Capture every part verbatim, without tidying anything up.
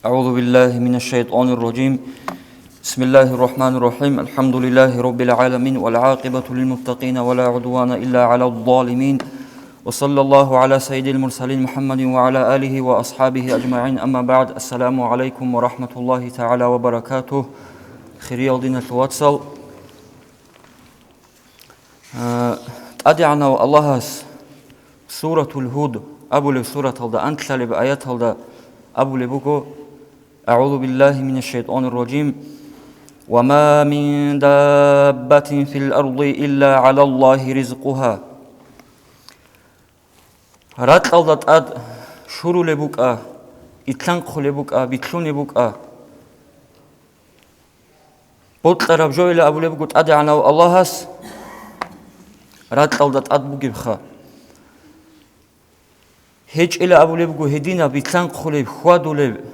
أعوذ بالله من الشيطان الرجيم. بسم الله الرحمن الرحيم. الحمد لله رب العالمين، والعاقبة للمتقين، ولا عدوان إلا على الظالمين. وصلى الله على سيد المرسلين محمد وعلى آله وأصحابه أجمعين. أما بعد. السلام عليكم ورحمة الله تعالى وبركاته. Хириял диналъул вацал. А, ТӀадегӀанав Аллагьас Суратул Гьуд абулеб сураталда анлъалеб аяталда абулеб буго: «أعوذ بالله من الشيطان الرجيم. وما من دابة في الأرض إلا على الله رزقها». Ракьалда тӀад шурулеб букӀа, итлъанхъулеб букӀа, битлъунеб букӀа. Бокьараб жойила абулеб буго ТӀадегӀанав Аллагьас ракьалда тӀад бугебха. ГьечӀила абулеб буго гьединаб битлъанхъулеб, хьвадулеб.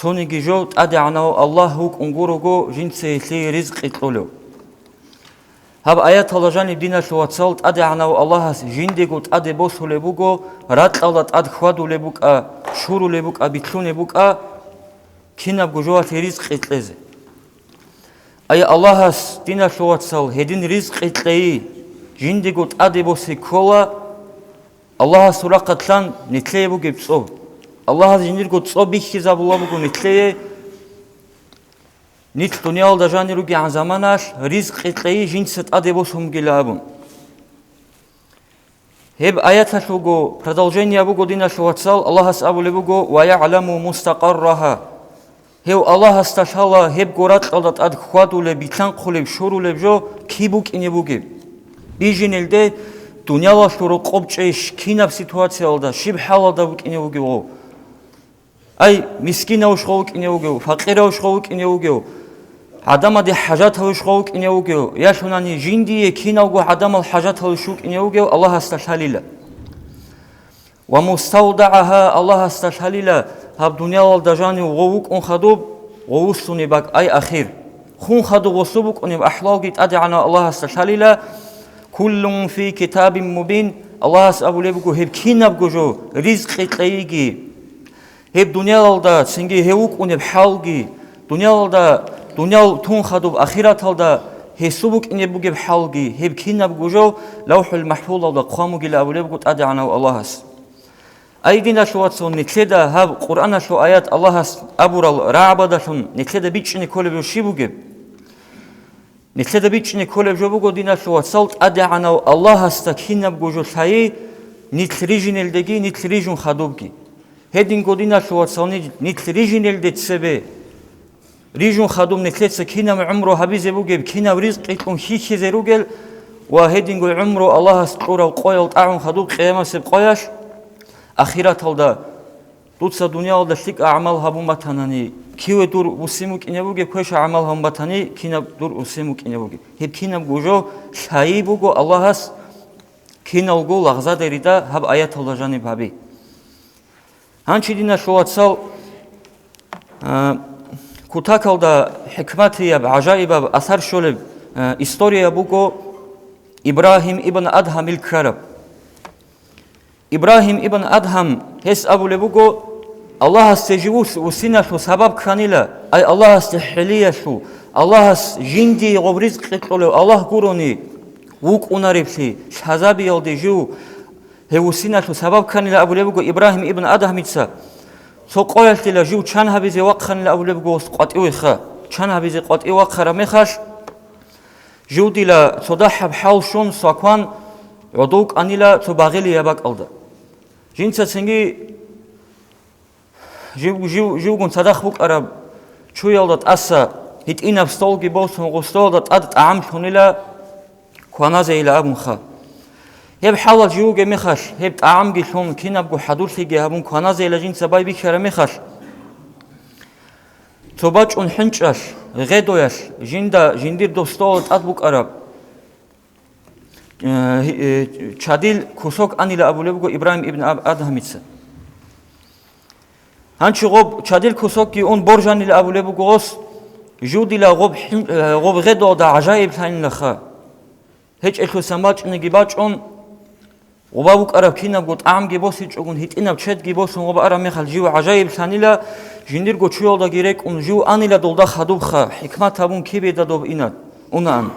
Цониги жо ТӀадегӀанав Аллагь вукӀун гурого жинца гьелъие ризкъи кьолев. Гьаб аяталда жаниб, диналъул вацал, ТӀадегӀанав Аллагьас жиндего тӀаде босулеб буго, ракьалда тӀад хьвадулеб букӀа, шурулеб букӀа, битлъунеб букӀа, кинабго жоялъе ризкъи кьезе. Ай Аллагьас, диналъул вацал, гьедин ризкъи кьейи, жиндего тӀаде босе ккола, Аллагьасул рахъалъан нилъее бугеб цӀоб. Аллагьас жиндирго цӀоб бихьизабула буго нилъее, нилъ дуниялалда жанир ругегӀан заманалъ ризкъи кьейи жинца тӀаде босун бугила абун. Гьеб аяталъулго продолжение буго, диналъул вацал, Аллагьас абулеб буго: «ويعلم مستقرها». Гьев Аллагьасда лъала гьебго ракьалда тӀад хьвадулеб, битлъанхъулеб, шурулеб жо киб букӀине бугеб. Бижинелде дуниялалъул рокъоб чӀей щ-, кинаб ситуациялда, щиб хӀалалда букӀине бугеб гъов. Ай, мискинавищ гъов вукӀине вугев, факъиравищ гъов вукӀине вугев, гӀадамаде хӀажатавищ гъов вукӀине вугев, ялъунани жиндие киналго гӀадамал хӀажаталищ вукӀине вугев Аллагьасда лъалила. «ومستودعها», Аллагьасда лъалила, гьаб дуниялалда жанив гъов вукӀун хадуб, гъовуссунеб бакӀ, ай ахир. Хун хадуб гъосул букӀунеб ахӀвалги ТӀадегӀанав Аллагьасда лъалила, «كل في كتاب مبين», Аллагьас абулеб буго, гьеб кинабго жо, ризкъи кьейиги, гьеб дуниялалда цинги гьев вукӀунеб хӀалги, дуниялалда, дуниял тун хадуб ахираталда гьесул букӀине бугеб хӀалги, гьеб кинабго жо ЛавхӀул МахӀфузалда хъван бугила абулеб буго ТӀадегӀанав Аллагьас. Ай, диналъул вацал, нилъеда гьаб Къуръаналъул аят Аллагьас абурал рагӀабадалъун нилъеда бичӀчӀине кколеб жо щиб бугеб? Нилъеда бичӀчӀине кколеб жо буго, диналъул вацал, ТӀадегӀанав Аллагьасда кинабго жо лъайи, нилъ рижинелдеги, нилъ рижун хадубги. Гьединго, диналъул вацал, нилъ рижинелде цебе, рижун хадуб нилъеца кинаб гӀумру гьабизе бугеб, кинаб ризкъи кьун хьихьизе ругел ва гьединго гӀумру Аллагьас кьурав къоял тӀагӀун хадуб къиямасеб къоялъ, ахираталда. Дуца дуниялалда лъикӀа гӀамал гьабун батанани, киве дур вуссин вукӀине бугеб, квеша гӀамал гьабун батани, кинаб дур вуссин вукӀине бугеб. Гьеб кинабго жо лъайи буго Аллагьас киналго лагъзадерида гьаб аяталда жаниб гьаби. Гьанчи, диналъул вацал, а, кутакалда хӀикматияб, гӀажаибаб асар щолеб, а, история буго Ибрагьим ибн Адгьамил ккараб. Ибрагьим ибн Адгьам, гьес абулеб буго, Аллагьасде жив вуссиналъул сабаб кканила, ай Аллагьасде хӀелиялъул, Аллагьас жиндие гъоб ризкъи кьолев Аллагь гурони вукӀунареблъи, лъазабиялде жив гьев вуссиналъул сабаб кканила абулеб буго Ибрагьим ибн Адгьамица. Цо къоялъила жив чан гьабизе вахъанила абулеб буго, къватӀивеха. Чан гьабизе къватӀив вахъараб мехалъ, жив дила цо дагьаб хӀал щун, свакван, гӀодов кӀанила цо багъилияб бакӀалда. Жинца цинги жив, жив, живгун цадахъ букӀараб чуялда тӀаса гьитӀинаб столги босун, гъоб столалда тӀад тӀагӀам лъунила кваназейила абунха. Гьеб хӀалал жив вугеб мехалъ, гьеб тӀагӀамги лъун, кинабго хӀадурлъиги гьабун кваназейила жинца байбихьараб мехалъ, цо бачӀун хӀинчӀалъ, гъедоялъ, жинда жиндир доб столалда тӀад букӀараб, э, э, чадил кусок анила абулеб буго Ибрагьим ибн Аб-, Адгьамица. Гьанчи гъоб чадил кусокги ун боржанила абулеб буго гъос, жудила гъоб хӀин-, э, гъоб гъедоялда гӀажаиблъанилаха. ГьечӀелъусан бачӀунеги бачӀун, гъоба букӀараб кинабго тӀагӀамги босичӀогун, гьитӀинаб чедги босун гъоба араб мехалъ жив гӀажаиблъанила, Жиндирго чуялдаги рекӀун жив анила долда хадубха, хӀикмат гьабун кибеда доб ина, унаан.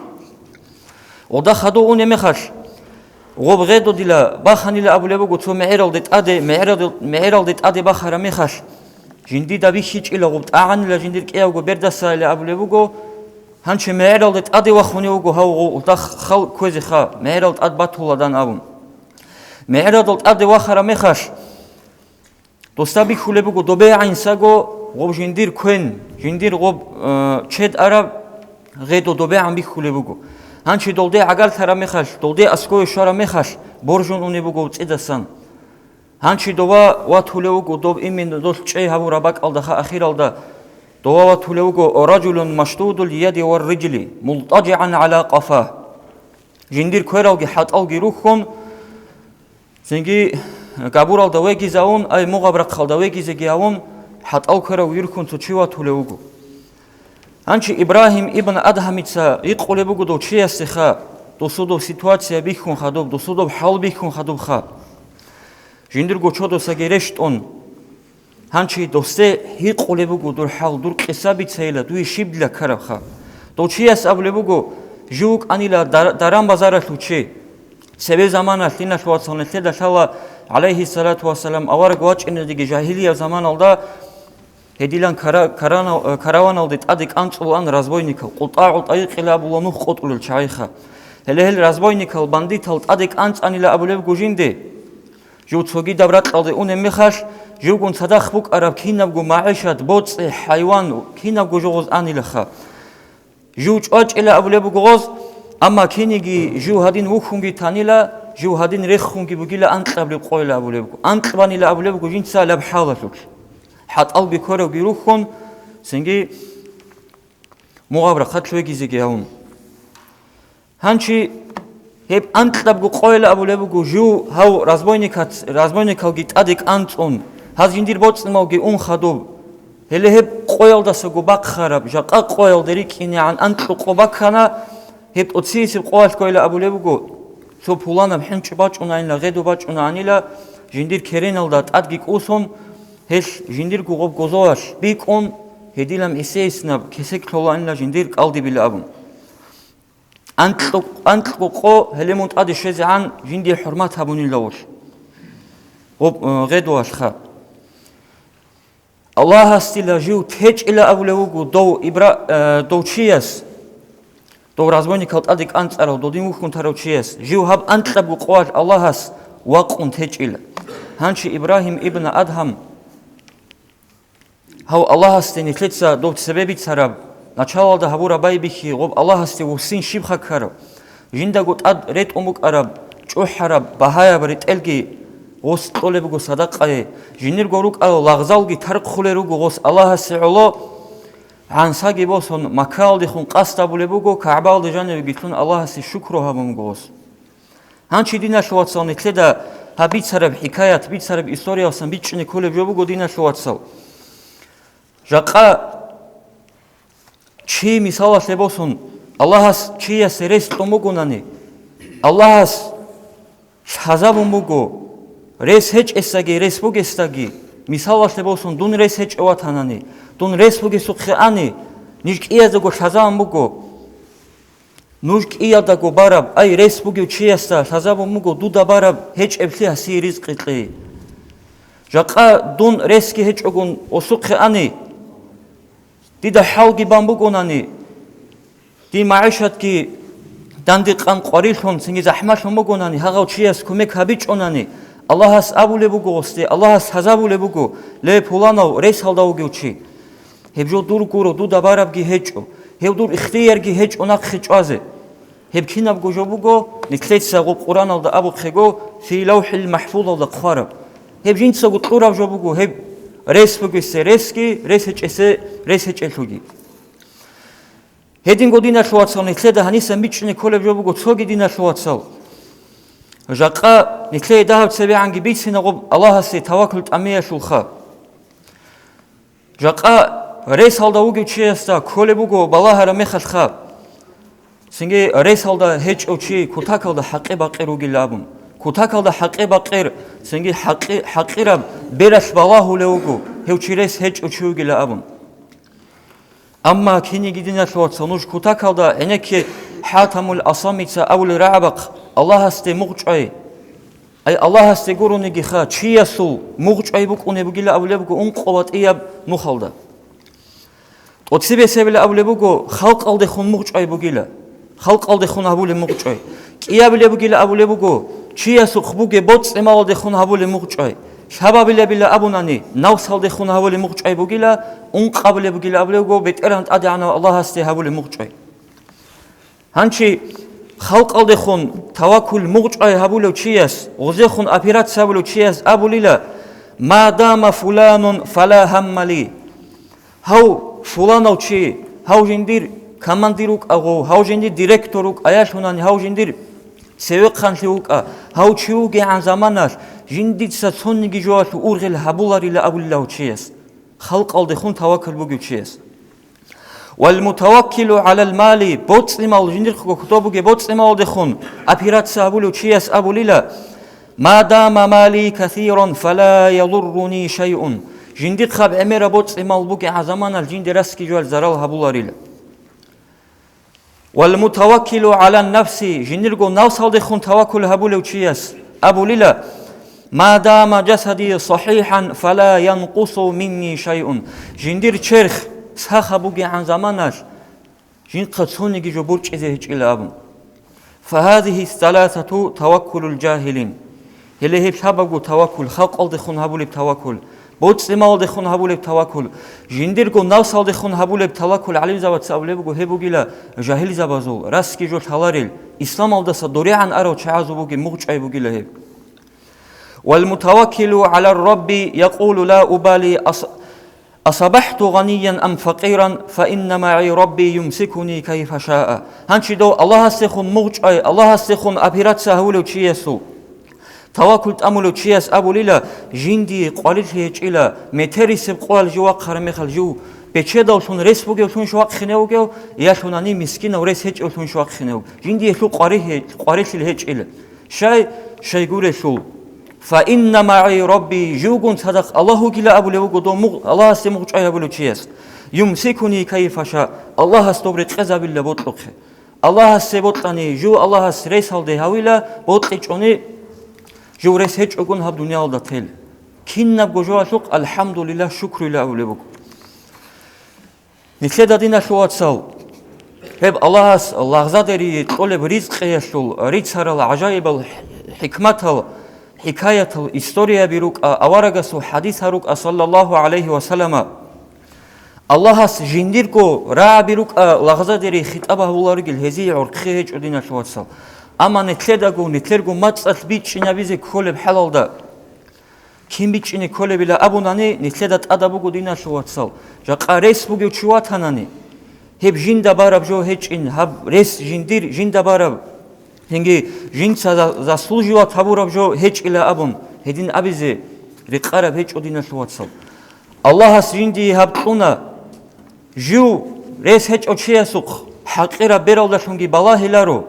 Гъода хадув унеб мехалъ, гъоб гъедо дила баханила абулеб буго цо мегӀералде тӀаде, мегӀералде, мегӀералде тӀаде бахараб мехалъ, жиндида бихьичӀила гъоб тӀагӀанила жиндир кӀиявго бердасайила абулеб буго, гьанчи мегӀералде тӀаде вахунев вуго гьав гъо-, гъода хал кквезеха, мегӀерал тӀад батуладан абун. МегӀералдал тӀаде вахараб мехалъ, досда бихьулеб буго добе гӀайнсаго гъоб жиндир квен, жиндир гъоб, э, чед араб гъедо добегӀан бихьулеб буго. Гьанчи долде гӀагарлъараб мехалъ, долде аскӀове щвараб мехалъ, боржун унеб буго цӀидасан. Гьанчи дова ватулев вуго доб имин долъ чӀей гьабураб бакӀалдаха ахиралда. Дова ватулев вуго: «Ражулун машдудул яди ва рриджли, мултаджигӀан гӀала къафа». Жиндир квералги хӀатӀалги рухьун, цинги габуралда вегизавун, ай мугъаб рахъалда вегизеги гьавун, хӀатӀал кверав вирхун цо чи ватулев вуго. Гьанчи Ибрагьим ибн Адгьамица гьикъулеб буго дов чиясеха, досудов ситуация бихьун хадуб, досудов хӀал бихьун хадубха. Жиндирго чодосаги рещтӀун, гьанчи досде гьикъулеб буго дур хӀал, дур къиса бицайила, дуе щибдила ккарабха. Дов чияс абулеб буго, жив вукӀанила дар-, даран-базаралъув чи. Цебе заманалъ, диналъул вацал, нилъеда лъала, гӀалайгьиссалату вассалам, авараг вачӀинедеги жагьилияб заманалда, гьедилан кара-, карана-, караваналде тӀаде кӀанцӀулаан разбойникал, къултӀагӀул тӀайикъила абула нух къотӀулел чагӀиха. Гьеле гьел разбойникал, бандитал тӀаде кӀанцӀанила абулеб буго жинде. Жив цогидаб ракьалде унеб мехалъ, живгун цадахъ букӀараб кинабго магӀишат, боцӀи, хӀайван, кинабго жо гъоз анилаха. Жив чӀвачӀила абулеб буго гъоз, амма киниги жив гьадин вухьунги танила, жив гьадин рехунги бугила анкьабилеб къойила абулеб буго. Анкьбанила абулеб буго жинца лаб хӀалалъулъ. ХӀатӀалги кверавги рухьун, цинги мугъаб рахъалъ вегизеги гьавун. Гьанчи гьеб анкьабго къойила абулеб буго жив гьав разбойникац-, разбойникалги тӀаде кӀанцӀун, гьаз жиндир боцӀималги ун хадуб. Гьеле гьеб къоялдасаго бахъараб, жакъа къоялда рикӀкӀинегӀан анкьго къо баккана, гьеб тӀоциясеб къоялъ ккойила абулеб буго, цо пуланаб хӀинчӀ бачӀунаанила, гъеду бачӀунаанила, жиндир кереналда тӀадги кӀусун, гьелъ жиндирго гъоб гозоялъ бикӀун, гьедилан гӀисейиснаб кесек лъолаанила жиндир кӀалдибила абун. Анкьу-, анкьго къо гьеле мун тӀаде щвезегӀан жиндие хӀурмат гьабунилавулъ. Гъоб-, э, гъедуялъха. Аллагьасдила жив течӀила абулев вуго дов Ибра-, э, дов чияс, дов разбойникал тӀаде кӀанцӀарав, додин вухьун тарав чияс, жив гьаб анкьабго къоялъ Аллагьас вакъун течӀила. Гьанчи Ибрагьим ибн Адгьам Гьав Аллагьасде нилъеца дов цебе бицараб, началалда гьабураб байбихьи гъоб Аллагьасде вуссин щибха ккараб? Жиндаго тӀад ретӀун букӀараб, чӀухӀараб, багьаяб ретӀелги гъос кьолеб буго садакъае, жинирго рукӀарал лагъзалги тархъулел руго гъос Аллагьасе гӀоло, гӀансаги босун, Маккаялдехун къасд абулеб буго, КагӀбаялде жанивеги лъун Аллагьасе шукру гьабун буго гъос. Гьанчи, диналъул вацал, нилъеда гьаб бицараб хӀикаят, бицараб историялсан бичӀчӀине кколеб жо буго, диналъул вацал. Жакъа чи мисалалъе босун, Аллагьас чиясе рес кьун бугонани, Аллагьас лъазабун буго, рес гьечӀесдаги, рес бугесдаги, мисалалъе босун, дун рес гьечӀев ватанани, дун рес бугесухъе ани, ниж кӀиязего лъазабун буго. Нуж кӀиялдаго бараб, ай, рес бугев чиясда лъазабун буго дуда бараб гьечӀеблъи гьасие ризкъи кьей. Жакъа дун ресги гьечӀогун осухъе ани, дида хӀалги бан бугонани, дир магӀишатги дандекъан къварилъун, цинги захӀмалъун бугонани, гьагъав чияс кумек гьабичӀонани, Аллагьас абулеб буго гъосде, Аллагьас лъазабулеб буго, ле, пуланав, ресалда вугев чи. Гьеб жо дур гуро, дуда барабги гьечӀо, гьев дур ихтиярги гьечӀо нахъе чӀвазе. Гьеб кинабго жо буго, нилъеца гъоб Къуръаналда абухъего, фи лавхӀил махӀфузалда хъвараб. Гьеб жинцаго кьураб жо буго, гьеб рес бугесе ресги, рес гьечӀесе рес гьечӀелъуги. Гьединго, диналъул вацал, нилъеда гьанисан бичӀчӀине кколеб жо буго цоги, диналъул вацал. Жакъа нилъее дагьаб цебегӀанги бицина гъоб Аллагьасе таваккул тӀамиялъулха. Жакъа ресалда вугев чиясда кколеб буго балагьараб мехалъха, цинги ресалда гьечӀев чи кутакалда хӀакъи-бакъи ругилан абун, Кутакалда хӀакъи-бакъир, цинги хӀакъи-, хӀакъираб бералъ балагьулев вуго, гьев чи рес гьечӀев чи вугила абун. Амма киниги, диналъул вацал, нуж кутакалда гӀенекке ХӀатамул Асамица абулел рагӀабахъ Аллагьасде мугъчӀвай. Ай, Аллагьасде гурониги ха, чиясул мугъчӀвай букӀунеб бугила абулеб буго ункъо батӀияб нухалда. ТӀоцебесебила абулеб буго, халкъалдехун мугъчӀвай бугила, халкъалдехун гьабулеб мугъчӀвай. КӀиябилеб бугила абулеб буго, чиясухъ бугеб боцӀцӀималдехун гьабулеб мугъчӀвай. Лъабабилебила абунани, навсалдехун гьабулеб мугъчӀвай бугила, ункъабилеб бугила абулеб буго, БетӀергьан ТӀадегӀанав Аллагьасде гьабулеб мугъчӀвай. Гьанчи халкъалдехун таваккул мугъчӀвай гьабулев чияс, гъозехун операция гьабулев чияс абулила: «Ма дама фуланун фала гьамма ли». Гьав фуланав чи, гьав жиндир командир вукӀа гъов, гьав жиндир директор вукӀа, аялъунани гьав жиндир цевехъанлъи вукӀа, гьав чи вугегӀан заманалъ жиндица цониги жоялъул ургъел гьабуларила абулила гьав чияс, халкъалдехун таваккал бугев чияс. «Вал мутаваккилу гӀалал мали», боцӀцӀимал, жиндирхъго кутоб бугеб боцӀцӀималдехун операция гьабулев чияс абулила: «Ма дама мали касиран, фала ядурруни шайун». Жиндихъаб гӀемераб боцӀцӀимал бугегӀан заманалъ жинде расги жоялъ зарал гьабуларила. «Вал мутаваккилу гӀалан нафси», жиндирго навсалдехун таваккул гьабулев чияс абулила: «Ма дама жасади сахихӀан, фала янкъусу минни шайун». Жиндир черх сахаб бугегӀан заманалъ жинхъа цониги жо борчӀизе гьечӀила абун. «Фагьазихьи саласату таваккулул жагьилин». Гьеле гьеб лъабабго таваккул, халкъалдехун гьабулеб таваккул, боцӀцӀималдехун гьабулеб таваккул, жиндирго навсалдехун гьабулеб таваккул, гӀалимзабаца абулеб буго, гьеб бугила жагьилзабазул, расги жо лъаларел, исламалдаса дорегӀан арав чагӀазул бугеб мугъчӀвай бугила гьеб. «Вал мутаваккилу гӀалар Рабби якъулу ла убали ас-, асабахӀту гъаниян ам факъиран, фа инна магӀи Рабби юмсикуни кайфа шаа». Гьанчи дов Аллагьасдехун мугъчӀвай, Аллагьасдехун операция гьавулев чиясул, таваккул тӀамулев чияс абулила: «Жиндие къварилъи гьечӀила, метерисеб къоял жив вахъараб мехалъ жив бечедавлъун рес бугевлъунищ вахъине вугев, ялъунани мискинав рес гьечӀевлъунищ вахъине вугев. Жиндиелъул къвари гье-, къварилъил гьечӀила». Щай? Щайгурелъул. «Фа инна магӀи Рабби», живгун цадахъ Аллагь вугила абулев вуго дов мугъ-, Аллагьасде мугъчӀвай гьабулев чияс. «Юмсикуни кайфа ша», Аллагьас доб рекъезабила бокьухъе. Аллагьасе бокьани, жив Аллагьас ресалде гьавила, бокьичӀони, жив рес гьечӀогун гьаб дуниялалда тел. Кинабго жоялъухъ «АлхӀамдулиллагь», шукруйилан абулеб буго. Нилъеда, диналъул вацал, гьеб Аллагьас лагъзадерие кьолеб ризкъиялъул рицарал гӀажаибал хӀикматал, хӀикаятал, историяби рукӀа, аварагасул хӀадисал рукӀа, саллаллагьу гӀалайгьи ва саллама, Аллагьас жиндирго рагӀаби рукӀа лагъзадерие хитӀаб гьавуларигил гьезие гӀорхъи гьечӀо, диналъул вацал. Амма нилъедаго, нилъерго мацӀалъ бичӀчӀинабизе кколеб хӀалалда, кин бичӀчӀине кколебила абунани, нилъеда тӀадаб буго, диналъул вацал, жакъа рес бугев чи ватанани, гьеб жинда бараб жо гьечӀин, гьаб рес жиндир жинда бараб, гьенги жинца за-, заслуживать гьабураб жо гьечӀила абун, гьедин абизе рекъараб гьечӀо, диналъул вацал. Аллагьас жиндие гьаб кьуна, жив рес гьечӀев чиясухъ хӀакъираб бералдалъунги балагьиларо.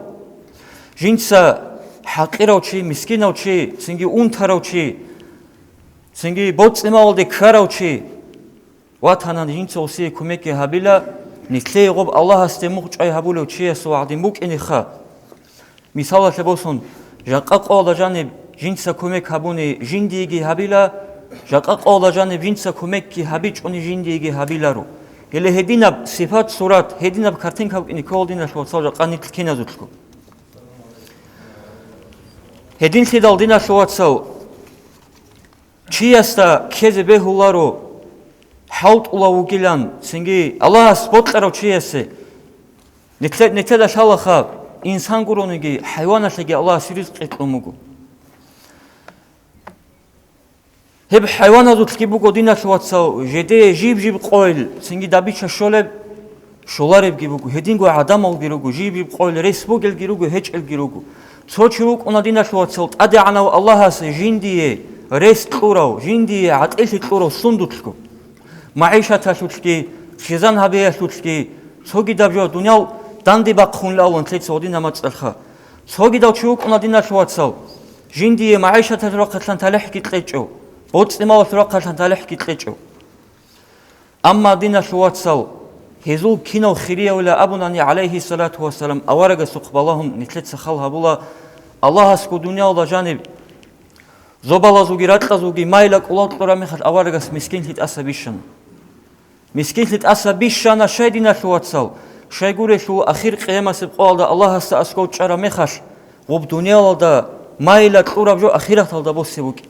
Жинца хӀакъирав чи, мискинав чи, цинги унтарав чи, цинги боцӀцӀималалде ккарав чи ватанан, жинца гьесие кумекги гьабила, нилъее гъоб Аллагьасде мугъчӀвай гьабулев чиясул гӀадин букӀинеха. Мисалалъе босун, жакъа къоялда жаниб жинца кумек гьабуни жиндиеги гьабила, жакъа къоялда жаниб жинца кумекги гьабичӀони жиндиеги гьабиларо. Гьеле гьединаб сипат-сурат, гьединаб картинка букӀине ккола, диналъул вацал, жакъа нилъ киназулъго. Гьединлъидал, диналъул вацал, чиясда ккезе бегьуларо, хӀалтӀулав вугилан, цинги Аллагьас бокьарав чиясе. Нилъе-, нилъеда лъалаха, инсан гурониги, хӀайваналъеги Аллагьас ризкъи кьун буго. Гьеб хӀайваназулъги буго, диналъул вацал, жидее жиб-жиб къойил, цинги добыча щолеб, щоларебги буго, гьединго гӀадамалги руго, жиб-жиб къойил рес бугелги руго, гьечӀелги руго. Цо чи вукӀуна, диналъул вацал, ТӀадегӀанав Аллагьас жиндие рес кьурав, жиндие гӀатӀилъи кьурав сундулъго. МагӀишаталъулъги, хъизан гьабиялъулъги, цогидаб жо дуниял данде бахъунилан лъеца гьодинаб мацӀалъха. Цогидав чи вукӀуна, диналъул вацал, Жиндие магӀишаталъул рахъалъан талихӀги кьечӀо, боцӀи-малалъул рахъалъан талихӀги кьечӀо. Амма, диналъул вацал, гьезул кинав хириявила абунани, гӀалайгьиссалату вассалам, аварагасухъ балагьун нилъеца хал гьабула, Аллагьасго дуниялда жаниб зобалазулги ракьазулги майила кӀулал кьураб мехалъ аварагас мискинлъи тӀаса бищана. Мискинлъи тӀаса бищана, щай, диналъул вацал, щайгурелъул ахир къиямасеб къоялда Аллагьасда аскӀов чӀараб мехалъ, гъуб дуниялалда майила кьураб жо ахираталда босе букӀин.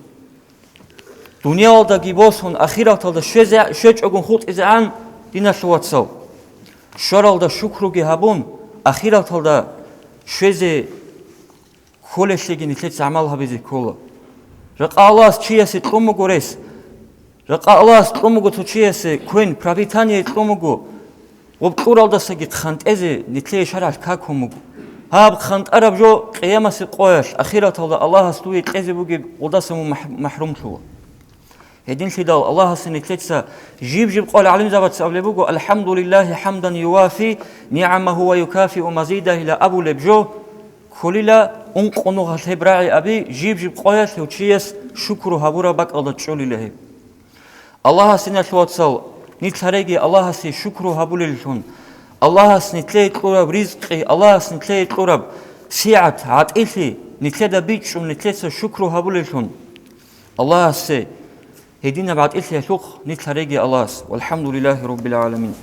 Дуниялалдаги босун, ахираталда щвезе, щвечӀогун хутӀизегӀан, диналъул вацал, щваралда шукруги гьабун, ахираталда щвезе кколелъеги нилъеца гӀамал гьабизе ккола. Ракъа Аллагьас чиясе кьун буго рес. Ракъа Аллагьас кьун буго цо чиясе квен, пропитание кьун буго. Гъуб кьуралдасаги хъантӀезе нилъее шаргӀалъ какун буго. Гьаб хъантӀараб жо къиямасеб къоялъ, ахираталда Аллагьас дуе кьезе бугеб гъудаса мун махӀ-, махӀрумлъула. Гьединлъидал Аллагьасе нилъеца жиб-жиб къоялъ гӀалимзабаца абулеб буго: «АлхӀамдулиллагьи хӀамдан ювафи нигӀамагьу ва юкафиу мазидагьила» абулеб жо, кколила ункъо нугьал гьеб рагӀи аби, жиб-жиб къоялъ гьев чияс шукру гьабураб бакӀалда чӀолила гьеб. Аллагьас, диналъул вацал, нилъ гьареги Аллагьасе шукру гьабулеллъун, Аллагьас нилъее кьураб ризкъи, Аллагьас нилъее кьураб сигӀат, гӀатӀилъи нилъеда бичӀчӀун, нилъеца шукру гьабулеллъун. Аллагьасе гьединаб гӀатӀилъиялъухъ нилъ гьареги Аллагьас. ВалхӀамдулиллагьи раббил гӀаламин.